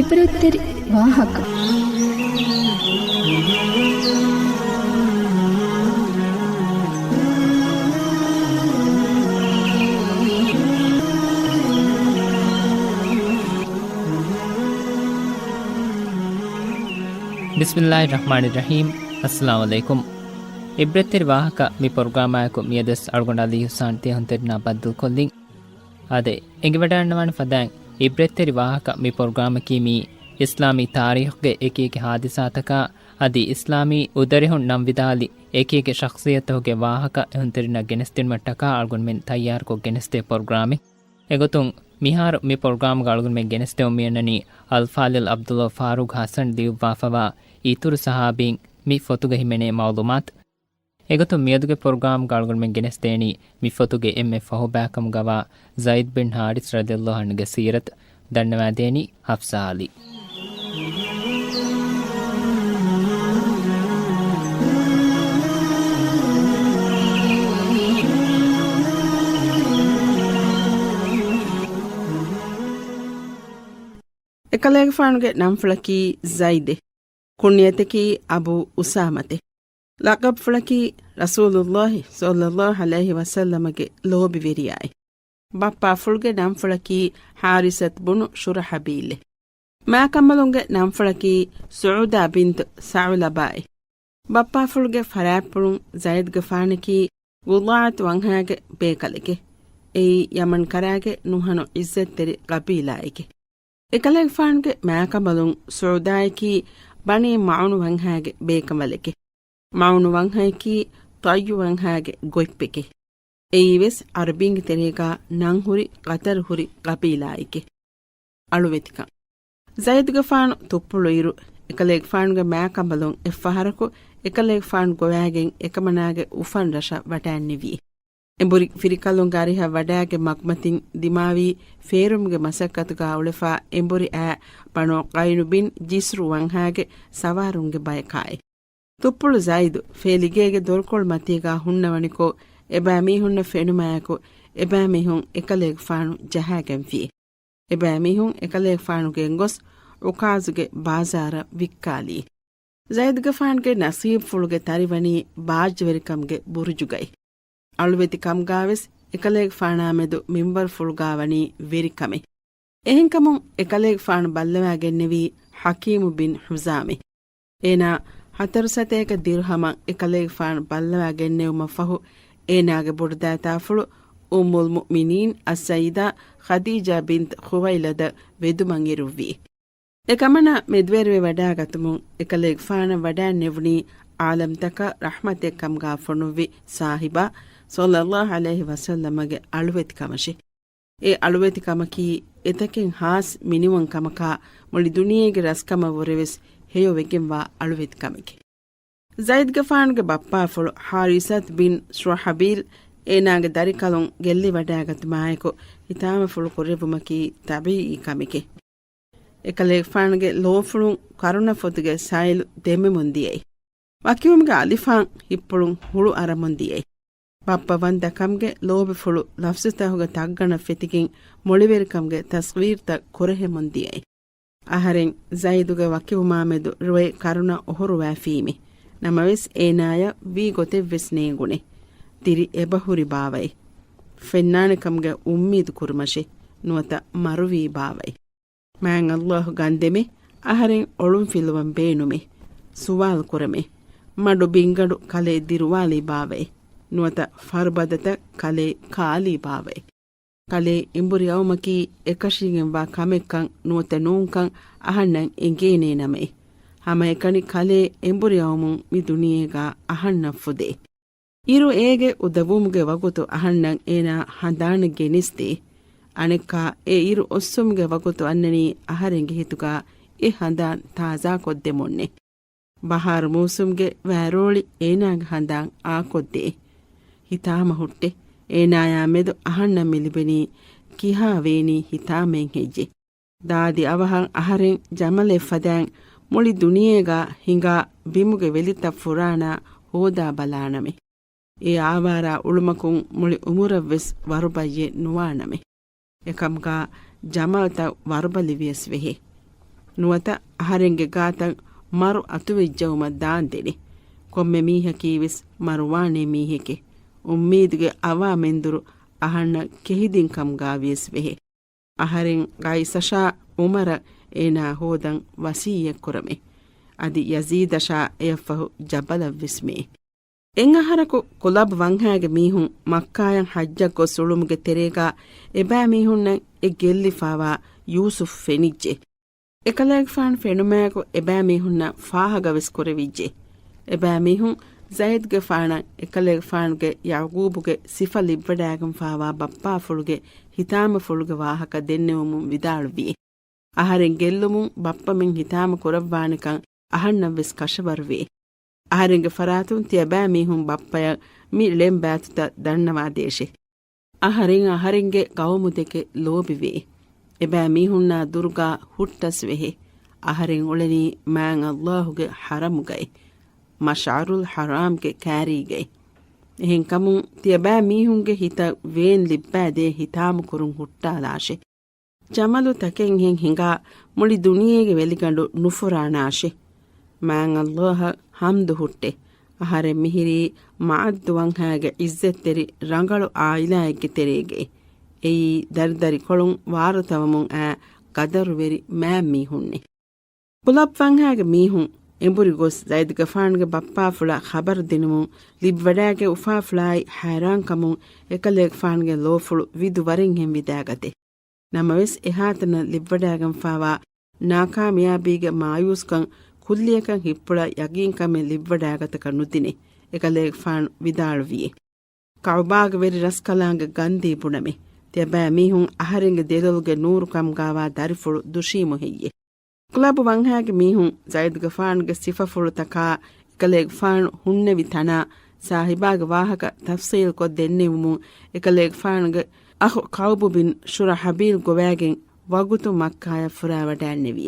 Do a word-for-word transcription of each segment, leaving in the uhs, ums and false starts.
އިބްރަތްތެރި ވާހަކަ. ބިސްމިއްލާހި ރަޙްމާނި ރަޙީމް. އައްސަލާމު ޢަލައިކުމް. އިބްރަތްތެރި ވާހަކަ މި ޕްރޮގްރާމާއެކު މިއަދުވެސް އަޅުގަނޑު ޢަލީ ހުސާން ތިޔަހުންތެރިންނާ ބައްދަލުކޮށްލިން. އާދެ، އެނގިވަޑައިގަންނަވާނެ ފަދައިން އިބްރަތްތެރި ވާހަކަ މި ޕްރޮގްރާމަކީ މިއީ އިސްލާމީ ތާރީޚުގެ އެކިއެކި ޙާދިސާތަކާ އަދި އިސްލާމީ އުދަރެހުން ނަން ވިދާލި އެކިއެކި ޝަޚްޞިއްޔަތުގެ ވާހަކަ އެހުންތެރިންނަށް ގެނެސްދިނުމަށްޓަކާ އަޅުގަނޑުމެން ތައްޔާރުކޮށް ގެނެސްދޭ ޕްރޮގްރާމެއް. އެގޮތުން މިހާރު މި ޕްރޮގްރާމްގަ އަޅުގަނޑުމެން ގެނެސްދެމުން މިއަންނަނީ އަލްފާޟިލް ޢަބްދުﷲ ފާރޫޤް ޙަސަން ލިޔުއްވާފަވާ އިތުރު ޞަޙާބީން މި ފޮތުގަ ހިމެނޭ މަޢުލޫމާތު. އެގޮތުން މިއަދުގެ ޕްރޮގްރާމްގަ އަޅުގަނޑުމެން ގެނެސްދޭނީ މި ފޮތުގެ އެންމެ ފަހުބައިކަމުގަވާ ޒައިދް ބިން ޙާރިޘް ރަޟިޔަﷲ ޢަންހުގެ ސީރަތު. ދަންނަވާދޭނީ ޙަފްޞާ ޢަލީ. އެކަލޭގެފާނުގެ ނަންފުޅަކީ ޒައިދެ. ކުންޔަތަކީ އަބޫ އުސާމަތެ. ލަޤަބުފުޅަކީ ރަސޫލުﷲ ޞައްލަﷲ ޢަލައިހި ވަސައްލަމަގެ ލޯބިވެރިޔާއި. ބައްޕާފުޅުގެ ނަންފުޅަކީ ޙާރިސަތު ބުނު ޝުރަޙަބީލެ. މާކަނބަލުންގެ ނަންފުޅަކީ ސުޢުދާ ބިންތު ސަޢުލަބާއި. ބައްޕާފުޅުގެ ފަރާތްޕުޅުން ޒައިދުގެފާނަކީ ގުޟާޢަތު ވަންހައިގެ ބޭކަލެކެ. އެއީ ޔަމަން ކަރާގެ ނުހަނު ޢިއްޒަތްތެރި ޤަބީލާއެކެ. އެކަލޭގެފާނުގެ މާކަނބަލުން ސުޢުދާއަކީ ބަނީ މަޢުނު ވަންހައިގެ ބޭކަނބަލެކެ. މަޢުނު ވަންހައަކީ ޠައްޔު ވަންހައިގެ ގޮތްޕެކެ. އެއީވެސް ޢަރަބީންގެ ތެރޭގާ ނަން ހުރި ޤަތަރު ހުރި ޤަބީލާއެކެ. އަޅުވެތިކަން. ޒައިދުގެފާނު ތުއްޕުޅު އިރު، އެކަލޭގެފާނުގެ މާކަނބަލުން އެއްފަހަރަކު އެކަލޭގެފާނު ގޮވާގެން އެކަމަނާގެ އުފަން ރަށަށް ވަޑައިންނެވި. އެނބުރި ފިރިކަލުންގެ އަރިހަށް ވަޑާގެ މަގުމަތިން ދިމާވީ ފޭރުމުގެ މަސައްކަތުގާ އުޅެފާ އެނބުރި އާ ބަނޫ ޤައިނު ބިން ޖިސްރު ވަންހާގެ ސަވާރުންގެ ބަޔަކާއި. ތުއްޕުޅު ޒައިދު ފޭލިގޭގެ ދޮރުކޮޅު މަތީގާ ހުންނަވަނިކޮށް، އެބައިމީހުންނަށް ފެނުމާއެކު، އެބައިމީހުން އެކަލޭގެފާނު ޖަހާގެންފި. އެބައިމީހުން އެކަލޭގެފާނުގެން ގޮސް ޢުކާޒުގެ ބާޒާރަށް ވިއްކާލީ. ޒައިދުގެފާނުގެ ނަސީބުފުޅުގެ ތަރިވަނީ ބާއްޖަވެރިކަމުގެ ބުރުޖުގައި. އަޅުވެތި ކަމުގާވެސް އެކަލޭގެފާނާމެދު މިންވަރުފުޅުގާ ވަނީ ވެރިކަމެއް. އެހެންކަމުން އެކަލޭގެފާނު ބައްލަވާގެންނެވީ ޙަކީމު ބިން ޙުޒާމެ. އޭނާ ހަތަރު ސަތޭކަ ދިރުހަމަށް އެކަލޭގެފާނު ބައްލަވާ ގެންނެވުމަށް ފަހު، އޭނާގެ ބޮޑުދައިތާފުޅު އުއްމުލް މުއުމިނީން އައްސައްޔިދާ ޚަދީޖާ ބިންތު ޚުވައިލަދަށް ވެދުމަށް އިރުއްވި. އެކަމަނާ މެދުވެރިވެ ވަޑާގަތުމުން އެކަލޭގެފާނަށް ވަޑައިންނެވުނީ ޢާލަމްތަކަށް ރަޙްމަތެއް ކަމުގާ ފޮނުއްވި ޞާޙިބާ ޞައްލަﷲ ޢަލައިހި ވަސައްލަމަގެ އަޅުވެތި ކަމަށި. އެ އަޅުވެތި ކަމަކީ އެތަކެއް ހާސް މިނިވަން ކަމަކާ، މުޅި ދުނިޔޭގެ ރަސްކަމަށްވުރެވެސް ހެޔޮވެގެންވާ އަޅުވެތި ކަމެކެ. ޒައިދުގެފާނުގެ ބައްޕާފުޅު ޙާރިސަތު ބިން ޝުރަޙަބީލް އޭނާގެ ދަރިކަލުން ގެއްލިވަޑާގަތުމާއެކު، ހިތާމަފުޅު ކުރެއްވުމަކީ ޠަބީޢީ ކަމެކެ. އެކަލޭގެފާނުގެ ލޯފުޅުން ކަރުނަފޮތުގެ ސައިލު ދެމެމުން ދިޔައި، ވަކިވުމުގެ އަލިފާން ހިއްޕުޅުން ހުޅު އަރަމުން ދިޔައި، ބައްޕަ ވަންދަކަމުގެ ލޯބިފުޅު ލަފްޒުތަކުގެ ތައްގަނޑަށް ފެތިގެން މޮޅިވެރިކަމުގެ ތަސްވީރުތައް ކުރެހެމުން ދިޔައި. އަހަރެން ޒައިދުގެ ވަކިވުމާމެދު ރޮއެ ކަރުނަ އޮހޮރުވައިފީމެ. ނަމަވެސް އޭނާޔަށް ވީ ގޮތެއްވެސް ނޭނގުނެ. ދިރި އެބަހުރި ބާވައި. ފެންނާނެ ކަމުގެ އުއްމީދު ކުރުމަށެ ނުވަތަ މަރުވީ ބާވައި. މާތް ﷲ ގަންދެމެ، އަހަރެން އޮޅުންފިލުވަން ބޭނުމެ، ސުވާލު ކުރަމެ، މަޑު ބިންގަނޑު ކަލޭ ދިރުވާލީ ބާވައެ، ނުވަތަ ފަރުބަދަތައް ކަލޭ ކާލީ ބާވައެ. ކަލޭ އެނބުރި އައުމަކީ އެކަށީގެންވާ ކަމެއްކަން ނުވަތަ ނޫންކަން އަހަންނަށް އެނގޭނޭ ނަމައެ. ހަމައެކަނި ކަލޭ އެނބުރި އައުމުން މި ދުނިޔޭގާ އަހަންނަށް ފުދޭ. އިރު އޭގެ އުދަވުމުގެ ވަގުތު އަހަންނަށް އޭނާ ހަނދާނަށް ގެނެސްދޭ. އަނެއްކާ އެ އިރު އޮއްސުމުގެ ވަގުތު އަންނަނީ އަހަރެންގެ ހިތުގާ އެ ހަނދާން ތާޒާކޮށްދެމުންނެ. ބަހާރު މޫސުމްގެ ވާރޯޅި އޭނާގެ ހަނދާން އާކޮށްދޭ. ހިތާމަ ހުއްޓެ. އޭނާޔާ މެދު އަހަންނަށް މި ލިބެނީ ކިހާ ވޭނީ ހިތާމައެއް ހެއްޔެ؟ ދާދި އަވަހަށް އަހަރެން ޖަމަލެއް ފަދައިން މުޅި ދުނިޔޭގާ ހިނގާ ބިމުގެ ވެލިތައް ފުރާނާ ހޯދާ ބަލާނަމޭ. އެ އާވާރާ އުޅުމަކުން މުޅި އުމުރަށްވެސް ވަރުބައްޔެއް ނުވާނަމޭ. އެކަމުގާ ޖަމަލްތައް ވަރުބަލިވިޔަސް ވެހޭ. ނުވަތަ އަހަރެންގެ ގާތަށް މަރު އަތުވެއްޖައުމަށް ދާންދެނީ. ކޮންމެ މީހަކީވެސް މަރުވާނޭ މީހެކޭ. އުއްމީދުގެ އަވާ މެންދުރު އަހަންނަށް ކެހިދިން ކަމުގާވިޔަސް ވެހޭ. އަހަރެން ގައިސަށާ އުމަރަށް އޭނާ ހޯދަން ވަސިއްޔަތްކުރަމޭ. އަދި ޔަޒީދަށާ އެޔަށްފަހު ޖަބަލަށްވެސް މެއޭ. އެއްއަހަރަކު ކުލަބް ވަންހާގެ މީހުން މައްކާޔަށް ޙައްޖަށް ގޮސް އުޅުމުގެ ތެރޭގާ އެބައިމީހުންނަށް އެ ގެއްލިފާވާ ޔޫސުފް ފެނިއްޖެ. އެކަލޭގެފާނު ފެނުމާއެކު އެބައިމީހުންނަށް ފާހަގަވެސް ކުރެވިއްޖެ. އެބައިމީހުން ޒައިދުގެފާނަށް އެކަލޭގެފާނުގެ ޔަޢުޤޫބުގެ ސިފަ ލިއްވަޑައިގެންފާވާ ބައްޕާފުޅުގެ ހިތާމަފުޅުގެ ވާހަކަ ދެންނެވުމުން ވިދާޅުވި. އަހަރެން ގެއްލުމުން ބައްޕަމެން ހިތާމަ ކުރައްވާނެކަން އަހަންނަށްވެސް ކަށަވަރުވޭ. އަހަރެންގެ ފަރާތުން ތިޔަބައިމީހުން ބައްޕަޔަށް މި ޅެން ބާތުތައް ދަންނަވާދޭށޭ. އަހަރެން އަހަރެންގެ ގައުމުދެކެ ލޯބިވޭ. އެބައިމީހުންނާ ދުރުގާ ހުއްޓަސް ވެހޭ. އަހަރެން އުޅެނީ މާތް ﷲ ގެ ޙަރަމުގައި، މަޝްޢަރުލް ޙަރާމްގެ ކާރީގައި. އެހެންކަމުން ތިޔަބައިމީހުންގެ ހިތަށް ވޭން ލިއްބާދޭ ހިތާމަކުރުން ހުއްޓާލާށޭ. ޖަމަލު ތަކެއްހެން ހިނގާ މުޅި ދުނިޔޭގެ ވެލިގަނޑު ނުފުރާނާށޭ. މާތް ﷲ އަށް ޙަމްދު ހުއްޓޭ. އަހަރެން މިހިރީ މަޢައްދު ވަންހާގެ ޢިއްޒަތްތެރި ރަނގަޅު ޢާއިލާއެއްގެ ތެރޭގައި. އެއީ ދަރިދަރިކޮޅުން ވާރުތަވަމުން އައި ޤަދަރުވެރި މާތް މީހުންނޭ. ކުލަބް ވަންހާގެ މީހުން އެނބުރި ގޮސް ޒައިދުގެފާނުގެ ބައްޕާފުޅަށް ޚަބަރު ދިނުމުން ލިއްވަޑައިގެން އުފާފުޅާއި ހައިރާންކަމުން އެކަލޭގެފާނުގެ ލޯފުޅު ވިދު ވަރެއްހެން ވިދާގަތޭ. ނަމަވެސް އެހާތަނަށް ލިއްވަޑައިގެންފާވާ ނާކާމިޔާބީގެ މާޔޫސްކަން ކުއްލިއަކަށް ހިއްޕުޅަށް ޔަގީންކަމެއް ލިއްވަޑައިގަތަކަށް ނުދިނޭ. އެކަލޭގެފާނު ވިދާޅުވިއޭ. ކަޢުބާގެ ވެރި ރަސްކަލާނގެ ގަންދީ ބުނަމޭ. ތިޔަބައިމީހުން އަހަރެންގެ ދެލޮލުގެ ނޫރު ކަމުގާވާ ދަރިފުޅު ދުށީމު ހެއްޔޭ؟ ކުލަބު ވަންހާގެ މީހުން ޒައިދުގެފާނުގެ ސިފަފުޅުތަކާ އެކަލޭގެފާނު ހުންނެވި ތަނާ ސާހިބާގެ ވާހަކަ ތަފްޞީލްކޮށް ދެންނެވުމުން އެކަލޭގެފާނުގެ އަޚު ކަޢުބު ބިން ޝުރަޙަބީލް ގޮވައިގެން ވަގުތު މައްކާޔަށް ފުރާވަޑައިންނެވި.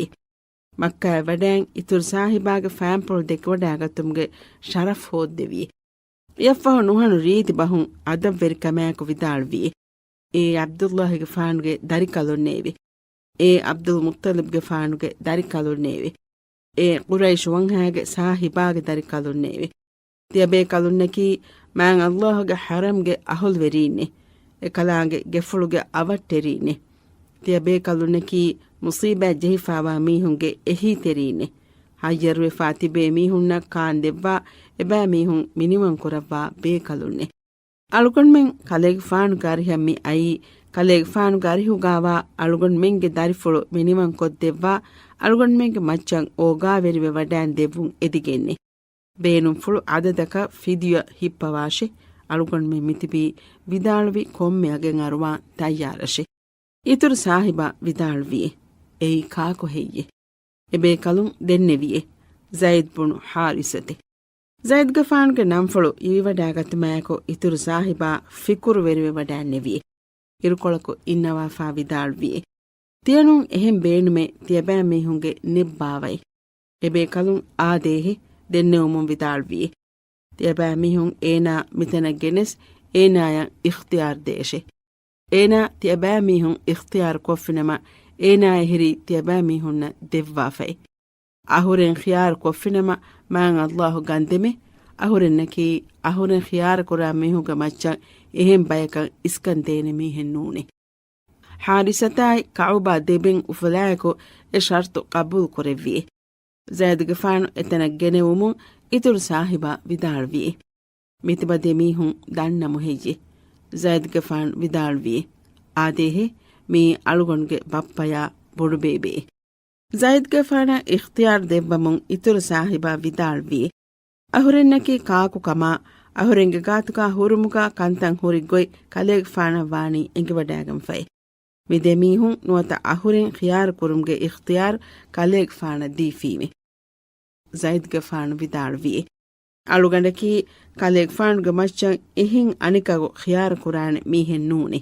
މައްކާޔަށް ވަޑައިން އިތުރު ސާހިބާގެ ފާންޕުޅު ދެކެވަޑައިގަތުމުގެ ޝަރަފް ހޯއްދެވި. އެއަށްފަހު ނުހަނު ރީތި ބަހުން އަދަބްވެރިކަމާއެކު ވިދާޅުވި. އޭ ޢަބްދުﷲގެފާނުގެ ދަރިކަލުންނޭވެ! އޭ ޢަބްދުލްމުއްޠަލިބްގެފާނުގެ ދަރިކަލުންނޭވެ! އޭ ޤުރައިޝު ވަންހާގެ ސާހިބާގެ ދަރިކަލުންނޭވެ! ތިޔަބޭކަލުންނަކީ މާތް ﷲގެ ޙަރަމްގެ އަހުލުވެރީންނޭ. އެކަލާނގެ ގެފުޅުގެ އަވަށްޓެރީންނޭ. ތިޔަބޭކަލުންނަކީ މުޞީބާތް ޖެހިފާވާ މީހުންގެ އެހީތެރީންނޭ. ހައްޔަރުވެފާ ތިބޭ މީހުންނަށް ކާން ދެއްވާ އެބައިމީހުން މިނިވަން ކުރައްވާ ބޭކަލުންނޭ. އަޅުގަނޑުމެން ކަލޭގެފާނުގެ އަރިހަށް މި އައީ، ކަލޭގެފާނުގެ އަރިހުގާވާ އަޅުގަނޑުމެންގެ ދަރިފުޅު މިނިވަންކޮށްދެއްވާ، އަޅުގަނޑުމެންގެ މައްޗަށް އޯގާވެރިވެ ވަޑައިން ދެއްވުން އެދިގެންނެ. ބޭނުންފުޅު އަދަދަކަށް ފިދިޔަ ހިއްޕަވާށި. އަޅުގަނޑުމެން މިތިބީ ވިދާޅުވި ކޮންމެ އަގެއް އަރުވާން ތައްޔާރަށި. އިތުރު ސާހިބާ ވިދާޅުވިއޭ، އެއީ ކާކު ހެއްޔޭ؟ އެބޭކަލުން ދެންނެވިއޭ، ޒައިދް ބުނު ޙާރިސަތޭ. ޒައިދުގެފާނުގެ ނަންފުޅު އިވިވަޑައިގަތުމާއެކު އިތުރު ސާހިބާ ފިކުރުވެރިވެވަޑައިންނެވިއޭ. އިރުކޮޅަކު އިންނަވާފާ ވިދާޅުވިއޭ، ތިޔަނޫން އެހެން ބޭނުމެއް ތިޔަބައިމީހުންގެ ނެއްބާވައި. އެބޭކަލުން އާދޭހެ ދެންނެވުމުން ވިދާޅުވިއޭ، ތިޔަބައިމީހުން އޭނާ މިތަނަށް ގެނެސް އޭނާޔަށް އިޚްތިޔާރު ދޭށޭ. އޭނާ ތިޔަބައިމީހުން އިޚްތިޔާރު ކޮށްފިނަމަ، އޭނާ އެހެރީ ތިޔަބައިމީހުންނަށް ދެއްވާފައި. އަހުރެން ޚިޔާރު ކޮށްފިނަމަ، މާތް ﷲ ގަންދެމޭ، އަހުރެންނަކީ އަހުރެން ޚިޔާރުކުރާ މީހުންގެ މައްޗަށް އެހެން ބަޔަކަށް އިސްކަން ދޭނެ މީހެއް ނޫނޭ. ޙާރިސަތާއި ކަޢުބާ ދެބެން އުފުލާއެކު އެ ޝަރްޠު ޤަބޫލު ކުރެއްވިއޭ. ޒައިދުގެފާނު އެތަނަށް ގެނެވުމުން އިތުރު ސާހިބާ ވިދާޅުވިއޭ، މިތިބަ ދެމީހުން ދަންނަމު ހެއްޔޭ؟ ޒައިދުގެފާނު ވިދާޅުވިއޭ، އާދޭހެ، މިއީ އަޅުގަނޑުގެ ބައްޕަޔާ ބޮޑުބޭބެއޭ. ޒައިދުގެފާނަށް އިޚްތިޔާރު ދެއްވަމުން އިތުރު ސާހިބާ ވިދާޅުވިއޭ، އަހުރެންނަކީ ކާކު ކަމާ، އަހުރެންގެ ގާތުގާ ހުރުމުގާ ކަންތައް ހުރި ގޮތް ކަލޭގެފާނަށް ވާނީ އެނގިވަޑައިގެންފައި. މި ދެމީހުން ނުވަތަ އަހުރެން ޚިޔާރު ކުރުމުގެ އިޚްތިޔާރު ކަލޭގެފާނަށް ދީފީމެ. ޒައިދުގެފާނު ވިދާޅުވިއޭ، އަޅުގަނޑަކީ ކަލޭގެފާނުގެ މައްޗަށް އެހެން އަނެކަކު ޚިޔާރު ކުރާނެ މީހެއް ނޫނޭ.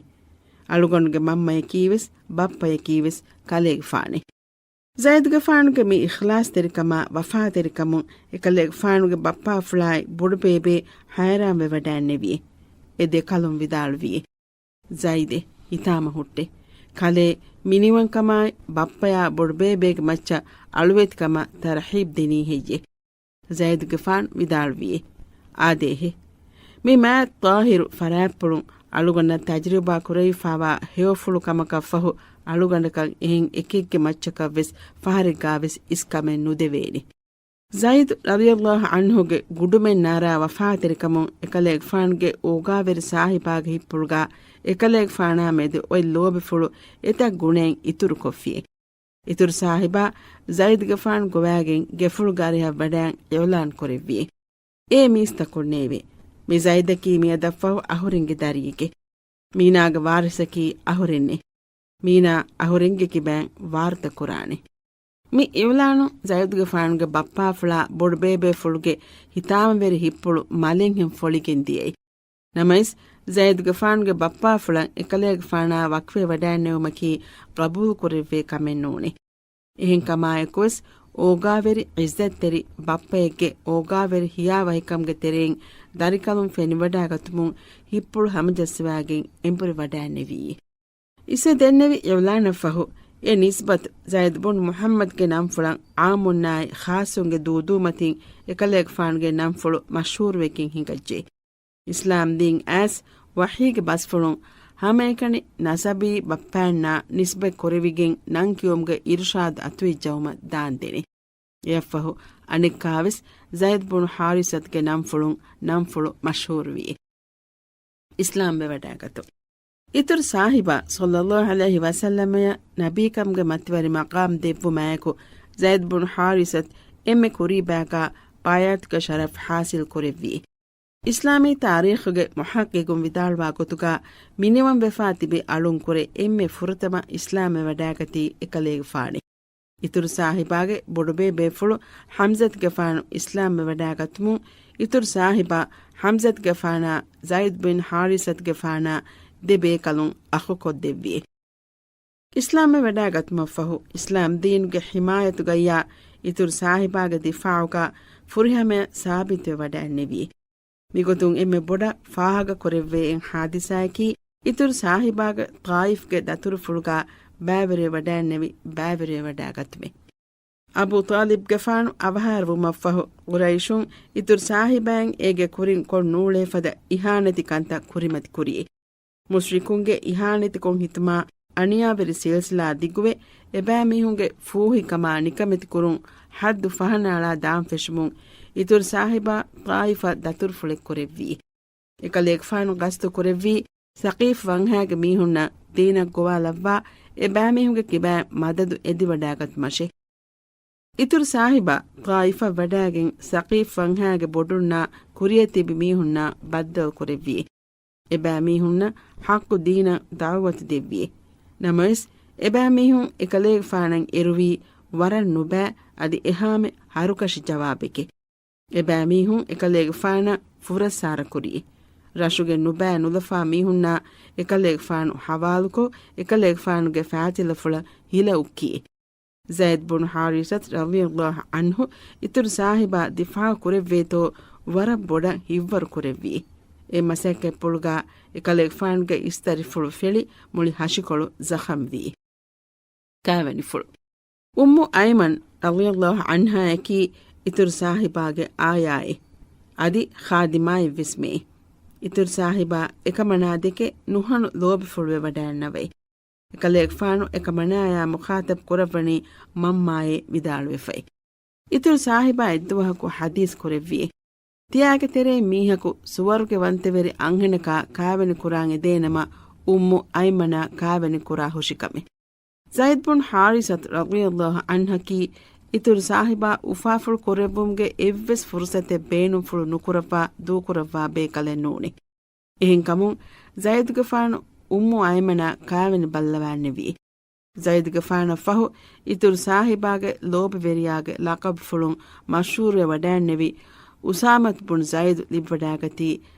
އަޅުގަނޑުގެ މަންމަޔަކީވެސް ބައްޕަޔަކީވެސް ކަލޭގެފާނޭ. ޒައިދުގެފާނުގެ މި އިޚްލާޞްތެރިކަމާ ވަފާތެރިކަމުން އެކަލޭގެފާނުގެ ބައްޕާފުޅާއި ބޮޑުބޭބެ ހައިރާންވެވަޑައިންނެވިއޭ. އެ ދެކަލުން ވިދާޅުވިއޭ، ޒައިދެ، ހިތާމަ ހުއްޓޭ. ކަލޭ މިނިވަންކަމާއި ބައްޕަޔާ ބޮޑުބޭބޭގެ މައްޗަށް އަޅުވެތިކަމަށް ތަރަހީބް ދިނީ ހެއްޔޭ؟ ޒައިދުގެފާނު ވިދާޅުވިއޭ، އާދޭހެ. މި މާތް ޠާހިރު ފަރާތްޕުޅުން އަޅުގަނޑަށް ތަޖުރިބާ ކުރެވިފާވާ ހެޔޮފުޅު ކަމަކަށްފަހު، އަޅުގަނޑަކަށް އެހެން އެކެއްގެ މައްޗަކަށްވެސް ފަހަރެއްގާވެސް އިސްކަމެއް ނުދެވޭނެ. ޒައިދު ރަޟިޔަﷲ ޢަންހުގެ ގުޑުމެއް ނާރާ ވަފާތެރިކަމުން އެކަލޭގެފާނުގެ އޯގާވެރި ސާހިބާގެ ހިތްޕުޅުގާ އެކަލޭގެފާނާ މެދު އޮތް ލޯބިފުޅު އެތައް ގުނައިން އިތުރުކޮށްފިއޭ. އިތުރު ސާހިބާ ޒައިދުގެފާނު ގޮވާގެން ގެފުޅުގެ އަރިހަށް ވަޑައިން އިޢުލާން ކުރެއްވިއޭ. އޭ މީސްތަކުންނޭވެ! މި ޒައިދަކީ މިއަދަށްފަހު އަހުރެންގެ ދަރިއެކޭ. މީނާގެ ވާރިސަކީ އަހުރެންނޭ. މީނާ އަހުރެންގެ ކިބައިން ވާރުތަ ކުރާނެ. މި އިޢުލާނު ޒައިދުގެފާނުގެ ބައްޕާފުޅާ ބޮޑުބޭބޭފުޅުގެ ހިތާމަވެރި ހިތްޕުޅު މަލެންހެން ފޮޅިގެން ދިޔައީ. ނަމަވެސް، ޒައިދުގެފާނުގެ ބައްޕާފުޅަށް އެކަލޭގެފާނާ ވަޤްފެވަޑައިންނެވުމަކީ ޤަބޫލުކުރެއްވޭ ކަމެއް ނޫނޭ. އެހެންކަމާއެކުވެސް، އޯގާވެރި ޢިއްޒަތްތެރި ބައްޕައެއްގެ އޯގާވެރި ހިޔާވަހިކަމުގެ ތެރެއިން ދަރިކަލުން ފެނިވަޑައިގަތުމުން ހިތްޕުޅު ހަމަޖައްސަވާގެން އެނބުރިވަޑައިންނެވިއޭ. އިސްވެ ދެންނެވި އިޢުލާނަށްފަހު، އެ ނިސްބަތު ޒައިދު ބުން މުޙައްމަދުގެ ނަންފުޅަށް ޢާއްމުންނާއި ޚާއްޞުންގެ ދޫދޫމަތިން އެކަލޭގެފާނުގެ ނަންފުޅު މަޝްހޫރުވެގެން ހިނގައްޖެ. އިސްލާމްދީން އައިސް ވަޙީގެ ބަސްފުޅުން ހަމައެކަނި ނަސަބީ ބައްޕައިންނާ ނިސްބަތް ކުރެވިގެން ނަން ކިޔުމުގެ އިރުޝާދު އަތުވެއްޖައުމަށް ދާންދެނީ. އެއަށްފަހު އަނެއްކާވެސް ޒައިދު ބުނު ޙާރިސަތުގެ ނަންފުޅުން ނަންފުޅު މަޝްހޫރުވި. އިސްލާމްވެވަޑައިގަތުން. އިތުރު ޞާޙިބާ ޞައްލައްލާހު ޢަލައިހި ވަސައްލަމަޔަށް ނަބީކަމުގެ މަތިވެރި މަޤާމް ދެއްވުމާއެކު، ޒައިދު ބުނު ޙާރިސަތު އެންމެ ކުރީބާގާ ބައިޢަތުގެ ޝަރަފް ޙާޞިލް ކުރެއްވި. އިސްލާމީ ތާރީޚުގެ މުޙައްޤިޤުން ވިދާޅުވާ ގޮތުގާ، މިނިވަންވެފާ ތިބި އަޅުންކުރެ އެންމެ ފުރަތަމަ އިސްލާމްވެވަޑައިގަތީ އެކަލޭގެފާނޭ. އިތުރު ސާހިބާގެ ބޮޑުބޭބޭފުޅު ޙަމްޒަތުގެފާނު އިސްލާމްވެވަޑައިގަތުމުން، އިތުރު ސާހިބާ ޙަމްޒަތުގެފާނާ ޒައިދު ބިން ޙާރިސަތުގެފާނާ ދެ ބޭކަލުން އަޚުކޮށްދެއްވި. އިސްލާމްވެވަޑައިގަތުމަށްފަހު، އިސްލާމް ދީނުގެ ޙިމާޔަތުގައްޔާ އިތުރު ސާހިބާގެ ދިފާޢުގާ ފުރިހަމަޔަށް ސާބިތުވެވަޑައިންނެވި. މިގޮތުން އެންމެ ބޮޑަށް ފާހަގަކުރެއްވޭ އެއް ޙާދިސާއަކީ، އިތުރު ސާހިބާގެ ޠާއިފްގެ ދަތުރުފުޅުގާ ބައިވެރިވެވަޑައިންނެވި ބައިވެރިވެވަޑައިގަތުމެއް. އަބޫ ޠާލިބްގެފާނު އަވަހާރަވުމަށްފަހު، ޤުރައިޝުން އިތުރު ސާހިބާއިން އޭގެ ކުރިން ކޮށް ނޫޅޭ ފަދަ އިހާނެތި ކަންތައް ކުރިމަތި ކުރި. މުޝްރިކުންގެ އިހާނެތިކޮށް ހިތުމާ އަނިޔާވެރި ސިލްސިލާ ދިގުވެ، އެބައިމީހުންގެ ފޫހިކަމާ ނިކަމެތިކުރުން ޙައްދު ފަހަނައަޅާ ދާން ފެށުމުން، އިތުރު ސާހިބާ ޠާއިފަށް ދަތުރުފުޅެއް ކުރެއްވި. އެކަލޭގެފާނު ގަސްތު ކުރެއްވީ، ސަޤީފް ވަންހާގެ މީހުންނަށް ދީނަށް ގޮވާލައްވާ، އެބައިމީހުންގެ ކިބައިން މަދަދު އެދިވަޑައިގަތުމަށެ. އިތުރު ސާހިބާ ޠާއިފަށް ވަޑައިގެން، ސަޤީފް ވަންހާގެ ބޮޑުންނާ ކުރިއަށް ތިބި މީހުންނާ ބައްދަލު ކުރެއްވި. އެބައިމީހުންނަށް ޙައްޤު ދީނަށް ދަޢުވަތު ދެއްވި. ނަމަވެސް، އެބައިމީހުން އެކަލޭގެފާނަށް އެރުވީ، ވަރަށް ނުބައި، އަދި އެހާމެ ހަރުކަށި ޖަވާބެކޭ. އެބައިމީހުން އެކަލޭގެފާނަށް ފުރައްސާރަ ކުރި. ރަށުގެ ނުބައި ނުލަފާ މީހުންނާ އެކަލޭގެފާނު ޙަވާލުކޮށް، އެކަލޭގެފާނުގެ ފާތިލަފުޅަށް ހިލަ އުއްކި. ޒައިދު ބުނު ޙާރިސަތު ރަޟިޔަﷲ ޢަންހު އިތުރު ސާހިބާ ދިފާޢު ކުރެއްވޭތޯ ވަރަށް ބޮޑަށް ހިތްވަރު ކުރެއްވި. އެ މަސައްކަތްޕުޅުގާ އެކަލޭގެފާނުގެ އިސްތަށިފުޅު ފެޅި މުޅި ހަށިކޮޅު ޒަޚަމްވި. ކާވެނިފުޅު. އުއްމު އައިމަން ރަޟިޔަﷲ ޢަންހާއަކީ އިތުރު ސާހިބާގެ އާޔާއެއް، އަދި ޚާދިމާއެއްވެސް މެއި. އިތުރު ސާހިބާ އެކަމަނާ ދެކެ ނުހަނު ލޯބިފުޅުވެވަޑައިންނަވައި. އެކަލޭގެފާނު އެކަމަނާޔާ މުޚާޠަބް ކުރައްވަނީ މަންމާއޭ ވިދާޅުވެފައި. އިތުރު ސާހިބާ އެއްދުވަހަކު ޙަދީޘް ކުރެއްވި. ތިޔާގެ ތެރެއިން މީހަކު ސުވަރުގެވަންތަވެރި އަންހެނަކާ ކާވެނި ކުރާން އެދޭނަމަ، އުއްމު އައިމަނާ ކާވެނި ކުރާ ހުށިކަމެއް. ޒައިދު ބުން ޙާރިސަތު ރަޟިޔަﷲ ޢަންހަކީ އިތުރު ސާހިބާ އުފާފުޅު ކުރެއްވުމުގެ އެއްވެސް ފުރުޞަތެއް ބޭނުންފުޅު ނުކުރައްވާ ދޫކުރައްވާ ބޭކަލެއް ނޫނޭ. އެހެންކަމުން، ޒައިދުގެފާނު އުއްމު އައިމަނާ ކާވެނި ބައްލަވާންނެވި. ޒައިދުގެފާނަށް ފަހު، އިތުރު ސާހިބާގެ ލޯބިވެރިޔާގެ ލަޤަބުފުޅުން މަޝްހޫރުވެ ވަޑައިންނެވި އުސާމަތު ބުން ޒައިދު ލިބިވަޑައިގަތީ